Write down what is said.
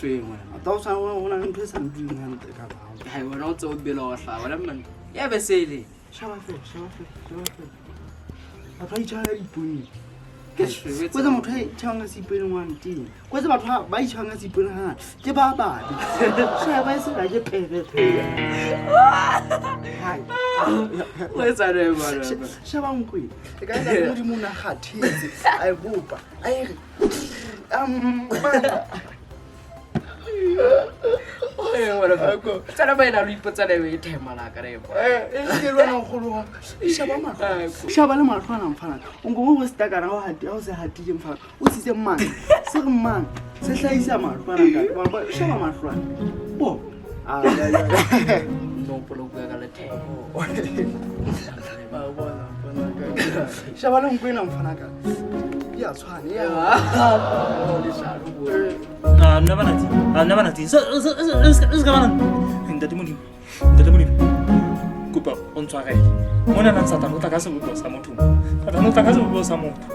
Efeng wena? Ata o sa o na le ntho e sa ntuleng hantle ka bao. Hai wena o tse o bela wa hlaba wena man. Ya be sele. Shaba fela, shaba fela, shaba fela. Batho ba itjhaba ka diiponeng. Ke shwebetse. Kwetse motho a itjhabang ka seipone ngwane teng. Kwetse batho ba itjhabang ka seipone hangata ke ba babe. Sheba e sena ke pere. Hai. O etsa le bana. Sheba nkwe. E ka etsa Modimo o na kgathetse. A e bopa. A e re. Tsena ba ena lo ipotsa le e thema la ka re. Ke le wena nkgono wa ka. Sheba mahlo. Sheba le mahlo ana mfana. O nko o se takana o hati, o se hatile mfana. O sitse mang? Se re mang? Se hlahisa mahlo ana ntate. Ba sheba mahlo ana. Bo. Ah, ya, ya. No polo bua ka le thema. Ba bona, bona ka. Sheba le nko ena mfana ka. Ya tshwana, ya. Ah, nna bana tse. Ah, nna bana tse. Se se se se ka bana. Ntate Modimo. Ntate Modimo. Kopa o ntshwarele. Mona na Satane o tla ka sebopeho sa motho. Satane o tla ka sebopeho sa motho.